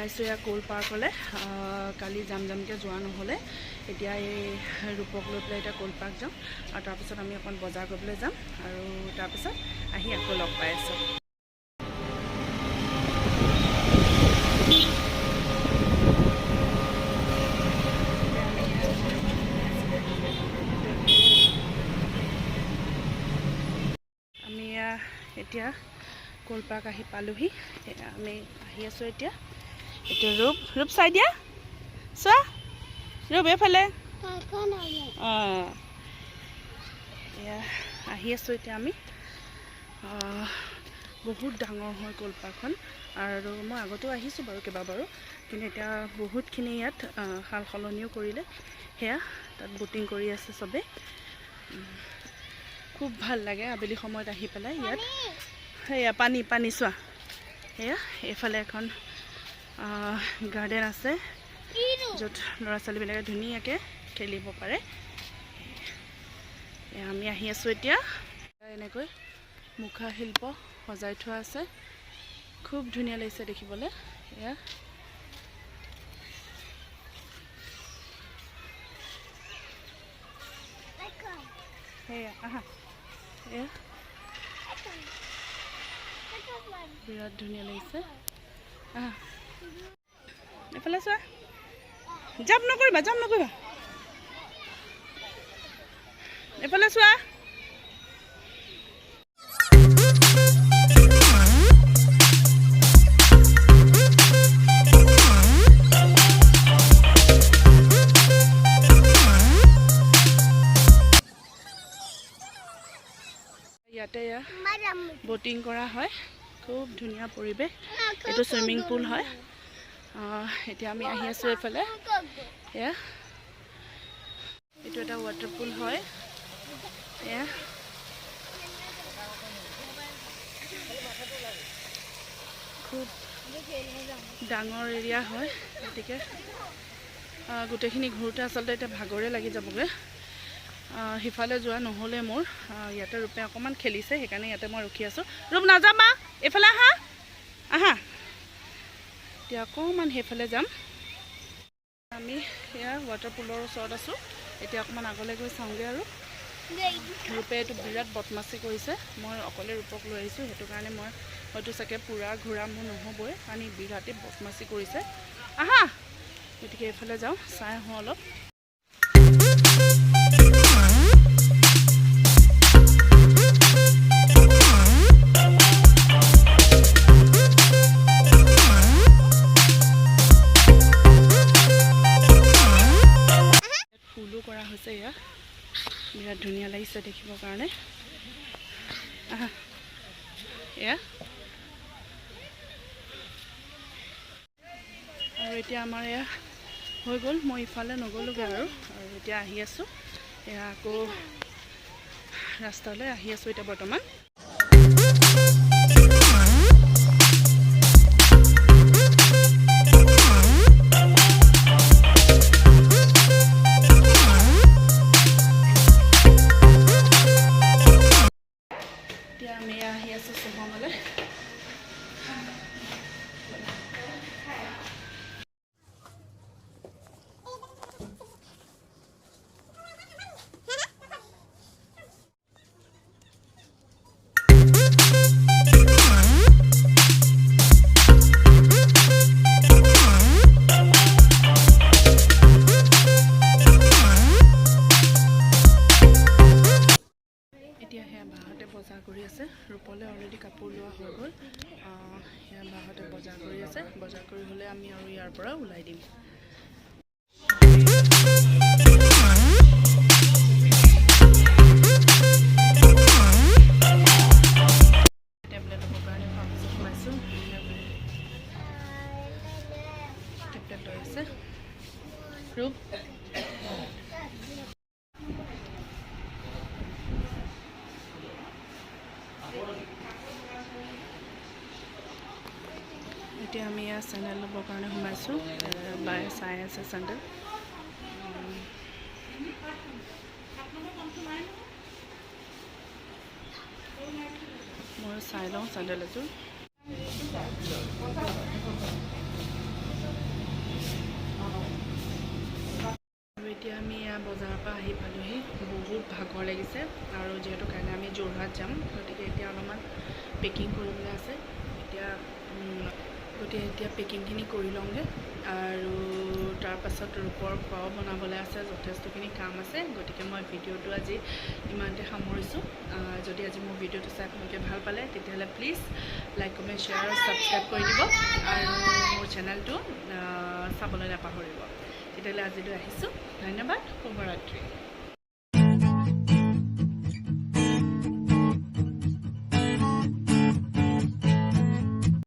ওলাইছোঁ এয়া ক'ল পাৰ্কলৈ। কালি যাম যামকৈ যোৱা নহ'লে, এতিয়া এই ৰূপক লৈ পেলাই এতিয়া ক'ল পাৰ্ক যাম আৰু তাৰপিছত আমি অকণ বজাৰ কৰিবলৈ যাম আৰু তাৰপিছত আহি আকৌ লগ পাই আছোঁ। আমি এয়া এতিয়া ক'ল পাৰ্ক আহি পালোহি। এয়া আমি আহি আছোঁ এতিয়া। এইটো ৰূপ, ৰূপ চাই দিয়া, চোৱা ৰূপ এইফালে। অঁ, এয়া আহি আছোঁ এতিয়া আমি। বহুত ডাঙৰ হয় ক'ল পাৰ্কখন আৰু মই আগতেও আহিছোঁ বাৰু কেইবাবাৰো, কিন্তু এতিয়া বহুতখিনি ইয়াত সাল সলনিও কৰিলে। সেয়া তাত ব'টিং কৰি আছে চবেই। খুব ভাল লাগে আবেলি সময়ত আহি পেলাই ইয়াত। সেয়া পানী, পানী চোৱা। সেয়া এইফালে এখন গাৰ্ডেন আছে, য'ত ল'ৰা ছোৱালীবিলাকে ধুনীয়াকৈ খেলিব পাৰে। এয়া আমি আহি আছোঁ এতিয়া। এনেকৈ মুখা শিল্প সজাই থোৱা আছে, খুব ধুনীয়া লাগিছে দেখিবলৈ। এয়া সেয়া আহা, এয়া বিৰাট ধুনীয়া লাগিছে। আহা, এইফালে চোৱা। জাপ নকৰিবা, জাপ নকৰিবা, এইফালে চোৱা। ইয়াতে ব'টিং কৰা হয়, খুব ধুনীয়া পৰিৱেশ। এইটো চুইমিং পুল হয়। এতিয়া আমি আহি আছোঁ এইফালে। এয়া এইটো এটা ৱাটাৰ পুল হয়। এয়া খুব ডাঙৰ এৰিয়া হয়, গতিকে গোটেইখিনি ঘূৰোঁতে আচলতে এতিয়া ভাগৰে লাগি যাবগৈ। সিফালে যোৱা নহ'লে মোৰ। ইয়াতে ৰূপে অকণমান খেলিছে, সেইকাৰণে ইয়াতে মই ৰখি আছোঁ। ৰূপ, নাযাবা, এইফালে আহা, আহা। এতিয়া অকণমান সেইফালে যাম আমি। এয়া ৱাটাৰ পুলৰ ওচৰত আছোঁ, এতিয়া অকণমান আগলৈ গৈ চাওঁগৈ। আৰু ৰূপে এইটো বিৰাট বদমাচি কৰিছে। মই অকলে ৰূপক লৈ আহিছোঁ, সেইটো কাৰণে মই হয়তো চাগে পূৰা ঘূৰা মোৰ নহ'বই, কাৰণ ই বিৰাটেই বদমাচি কৰিছে। আহা, গতিকে এইফালে যাওঁ, চাই আহোঁ অলপ। ফুলো কৰা হৈছে ইয়াত, বিৰাট ধুনীয়া লাগিছে দেখিবৰ কাৰণে। আহা, এয়া আৰু এতিয়া আমাৰ এয়া হৈ গ'ল। মই ইফালে নগ'লোগৈ আৰু এতিয়া আহি আছোঁ। এয়া আকৌ ৰাস্তালৈ আহি আছোঁ এতিয়া বৰ্তমান। এতিয়া আমি আহি আছোঁ শুভমলৈ। এতিয়া সেয়া বাহঁতে বজাৰ কৰি আছে। ৰূপলৈ অলৰেডি কাপোৰ লোৱা হৈ গ'ল। সেয়া বাহঁতে বজাৰ কৰি আছে। বজাৰ কৰি হ'লে আমি আৰু ইয়াৰ পৰা ওলাই দিম। টেবলেট ল'বৰ কাৰণে ফাৰ্মাচীত সোমাইছোঁ। টেবলেট লৈ আছে ৰূপ। এতিয়া আমি ইয়াত চেণ্ডেল ল'বৰ কাৰণে সোমাইছোঁ। বায়ে চাই আছে চেণ্ডেল। ময়ো চাই লওঁ চেণ্ডেল এযোৰ। এতিয়া আমি এয়া বজাৰৰ পৰা আহি পালোহি। বহুত ভাগৰ লাগিছে আৰু যিহেতু কাইলৈ আমি যোৰহাট যাম, গতিকে এতিয়া অলপমান পেকিং কৰিবলৈ আছে। এতিয়া গতিকে এতিয়া পেকিংখিনি কৰি লওঁগৈ আৰু তাৰপাছত ৰূপৰ খোৱাও বনাবলৈ আছে, যথেষ্টখিনি কাম আছে। গতিকে মই ভিডিঅ'টো আজি ইমানতে সামৰিছোঁ। যদি আজি মোৰ ভিডিঅ'টো চাই আপোনালোকে ভাল পালে, তেতিয়াহ'লে প্লিজ লাইক, কমেণ্ট, শ্বেয়াৰ আৰু ছাবস্ক্ৰাইব কৰি দিব আৰু মোৰ চেনেলটো চাবলৈ নাপাহৰিব। তেতিয়াহ'লে আজিলৈ আহিছোঁ। ধন্যবাদ। শুভৰাত্ৰি।